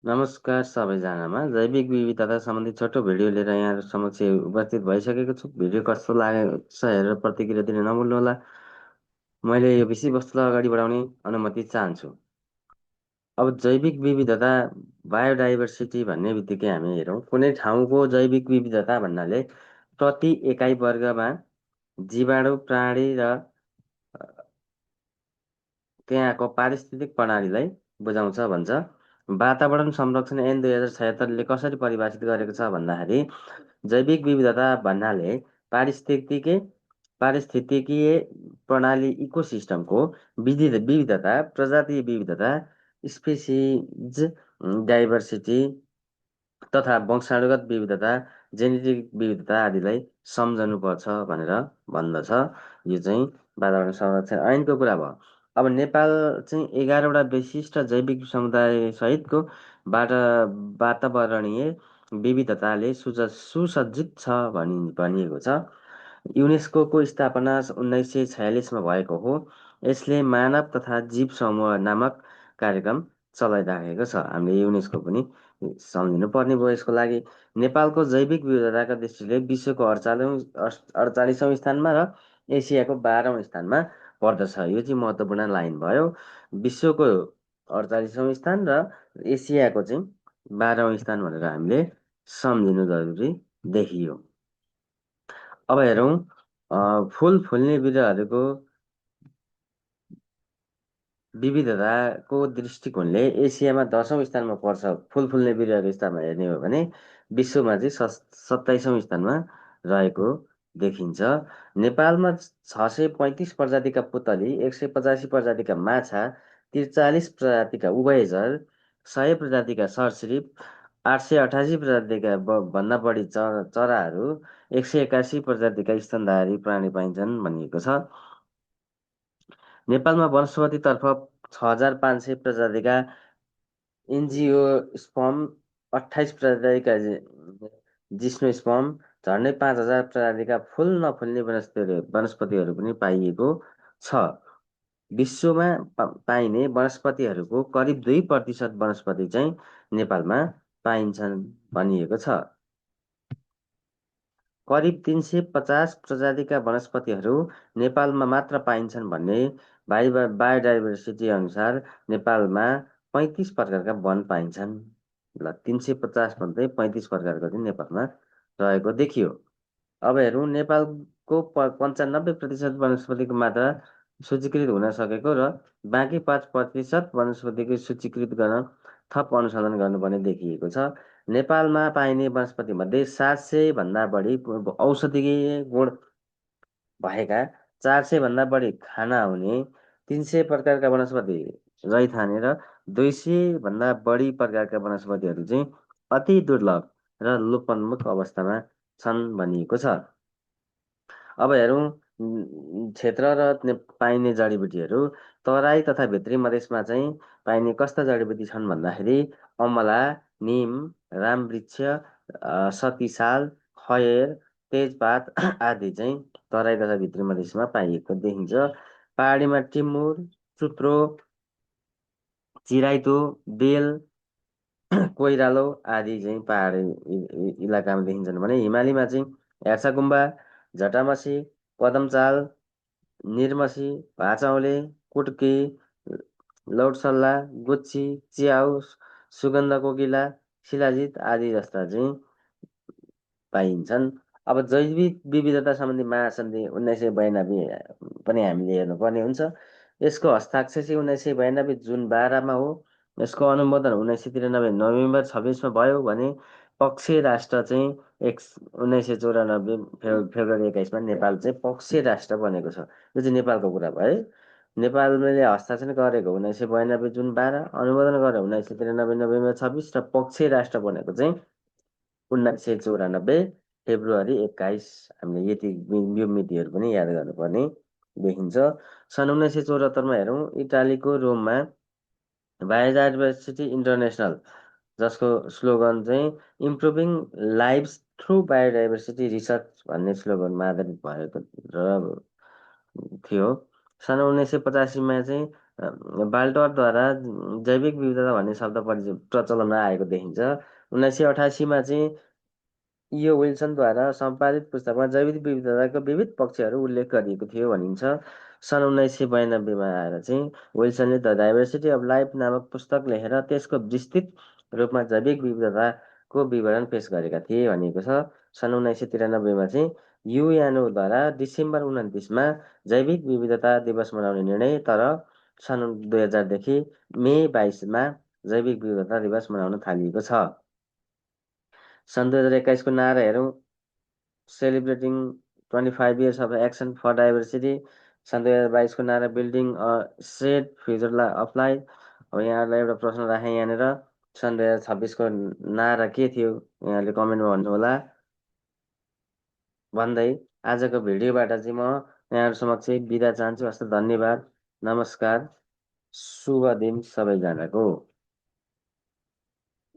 नमस्कार सबैजनामा। जैविक विविधता सम्बन्धी छोटो भिडियो लिएर यहाँ समक्ष उपस्थित भइसकेको छु। भिडियो कस्तो लागेको छ हेरेर प्रतिक्रिया दिन नभुल्नुहोला। मैले यो विषयवस्तुलाई अगाडि बढाउने अनुमति चाहन्छु। अब जैविक विविधता, बायोडाइभर्सिटी भन्ने बित्तिकै हामी हेरौँ, कुनै ठाउँको जैविक विविधता भन्नाले प्रति एकाइ वर्गमा जीवाणु, प्राणी र त्यहाँको पारिस्थितिक प्रणालीलाई बुझाउँछ भन्छ। वातावरण संरक्षण ऐन 2076ले कसरी परिभाषित गरेको छ भन्दाखेरि जैविक विविधता भन्नाले पारिस्थितिकीय प्रणाली इकोसिस्टमको विविधता, प्रजातीय विविधता, स्पेसिज डाइभर्सिटी तथा वंशाणुगत विविधता, जेनेटिक विविधता आदिलाई सम्झनुपर्छ भनेर भन्दछ। यो चाहिँ वातावरण संरक्षण ऐनको कुरा भयो। अब नेपाल चाहिँ 11वटा विशिष्ट जैविक समुदाय सहितको वातावरणीय विविधताले सुसज्जित छ भनिएको छ। युनेस्को स्थापना 1946मा भएको हो। यसले मानव तथा जीव समूह नामक कार्यक्रम चलाइराखेको छ। हामीले युनेस्को पनि सम्झिनु पर्ने भयो यसको लागि। नेपालको जैविक विविधताका दृष्टिले विश्वको 48औँ स्थानमा र एसियाको 12औँ स्थानमा पर्दछ। यो चाहिँ महत्त्वपूर्ण लाइन भयो। विश्वको 48औँ स्थान र एसियाको चाहिँ 12औँ स्थान भनेर हामीले सम्झिनु जरुरी देखियो। अब हेरौँ, फुल फुल्ने बिरुवाहरूको विविधताको दृष्टिकोणले एसियामा 10औँ स्थानमा पर्छ। फुल फुल्ने बिरुवाको स्थानमा हेर्ने हो भने विश्वमा चाहिँ 27औँ स्थानमा रहेको देखिन्छ। नेपालमा 635 प्रजातिका पुतली, 185 प्रजातिका माछा, 43 प्रजातिका उभयचर, 100 प्रजातिका सरीसृप, 888 प्रजातिका भन्दा बढी चराहरू, 181 प्रजातिका स्तनधारी प्राणी पाइन्छन् भनिएको छ। नेपालमा वनस्पतितर्फ 6500 प्रजातिका एन्जियोस्पर्म, 28 प्रजातिका जिम्नोस्पर्म, झन्डै 5000 प्रजातिका फुल नफुल्ने वनस्पतिहरू पनि पाइएको छ। विश्वमा पाइने वनस्पतिहरूको करिब 2% वनस्पति चाहिँ नेपालमा पाइन्छन् भनिएको छ। करिब 350 प्रजातिका वनस्पतिहरू नेपालमा मात्र पाइन्छन् भन्ने बायोडाइभर्सिटी अनुसार नेपालमा 35 प्रकारका वन पाइन्छन्। ल, 350 भन्दै 35 प्रकारको चाहिँ नेपालमा रहेको देखियो। अब हेरौँ, नेपालको 95% वनस्पतिको मात्रा सूचीकृत हुन सकेको र बाँकी 5% वनस्पतिको सूचीकृत गर्न थप अनुसन्धान गर्नुपर्ने देखिएको छ। नेपालमा पाइने वनस्पतिमध्ये 700 भन्दा बढी औषधिय गुण भएका, 400 भन्दा बढी खाना हुने, 300 प्रकारका वनस्पति रैथाने र 200 भन्दा बढी प्रकारका वनस्पतिहरू चाहिँ अति दुर्लभ र लोपोन्मुख अवस्थामा छन् भनिएको छ। अब हेरौँ, क्षेत्र र पाइने जडीबुटीहरू। तराई तथा भित्री मधेसमा चाहिँ पाइने कस्ता जडीबुटी छन् भन्दाखेरि अमला, निम, रामवृक्ष, सतीसाल, खयर, तेजपात आदि चाहिँ तराई तथा भित्री मधेसमा पाइएको देखिन्छ। पहाडीमा टिमुर, चुत्रो, चिराइतो, बेल, कोइरालो आदि चाहिँ पहाडी इलाकामा देखिन्छन् भने हिमालीमा चाहिँ हेर्सागुम्बा, झटामसी, पदमचाल, निर्मसी, भाचौँले, कुट्की, लौटसल्ला, गुच्छी, च्याउ, सुगन्ध कोकिला, शिलाजित आदि जस्ता चाहिँ पाइन्छन्। अब जैविक विविधता सम्बन्धी महासन्धि 1992 पनि हामीले हेर्नुपर्ने हुन्छ। यसको हस्ताक्षर चाहिँ 1992 जुन 12मा हो। यसको अनुमोदन 1993 नोभेम्बर 26मा भयो भने पक्षीय राष्ट्र चाहिँ 1994 फेब्रुअरी 21मा नेपाल चाहिँ पक्षीय राष्ट्र बनेको छ। यो चाहिँ नेपालको कुरा भयो। नेपालले हस्ताक्षर गरेको 1992 जुन 12, अनुमोदन गरे 1993 नोभेम्बर 26 र पक्षीय राष्ट्र बनेको चाहिँ 1994 फेब्रुअरी 21। हामीले यति यो मितिहरू पनि याद गर्नुपर्ने देखिन्छ। सन् 1974मा हेरौँ, इटालीको रोममा बायोडाइभर्सिटी इन्टरनेसनल, जसको स्लोगन चाहिँ improving lives through biodiversity research भन्ने स्लोगनमा आधारित भएको र थियो। सन् 1985मा चाहिँ बाल्टरद्वारा जैविक विविधता भन्ने शब्द प्रचलनमा आएको देखिन्छ। 1988मा चाहिँ यो विल्सनद्वारा सम्पादित पुस्तकमा जैविक विविधताको विविध पक्षहरू उल्लेख गरिएको थियो भनिन्छ। सन् 1992मा आएर चाहिँ विल्सनले द डाइभर्सिटी अफ लाइफ नामक पुस्तक लेखेर त्यसको विस्तृत रूपमा जैविक विविधताको विवरण पेश गरेका थिए भनिएको छ। सन् 1993मा चाहिँ युएनओद्वारा डिसेम्बर 29मा जैविक विविधता दिवस मनाउने निर्णय, तर सन् 2000देखि मे 22मा जैविक विविधता दिवस मनाउन थालिएको छ। सन् 2021को नारा हेरौँ, celebrating 25 years of action for diversity. सन् 2022को नारा building a shared future of life. अब यहाँहरूलाई एउटा प्रश्न राखेँ यहाँनिर, सन् 2026को नारा के थियो यहाँले कमेन्टमा भन्नुहोला भन्दै आजको भिडियोबाट चाहिँ म यहाँहरू समक्ष बिदा चाहन्छु। हस्त धन्यवाद, नमस्कार, शुभ दिन सबैजनाको।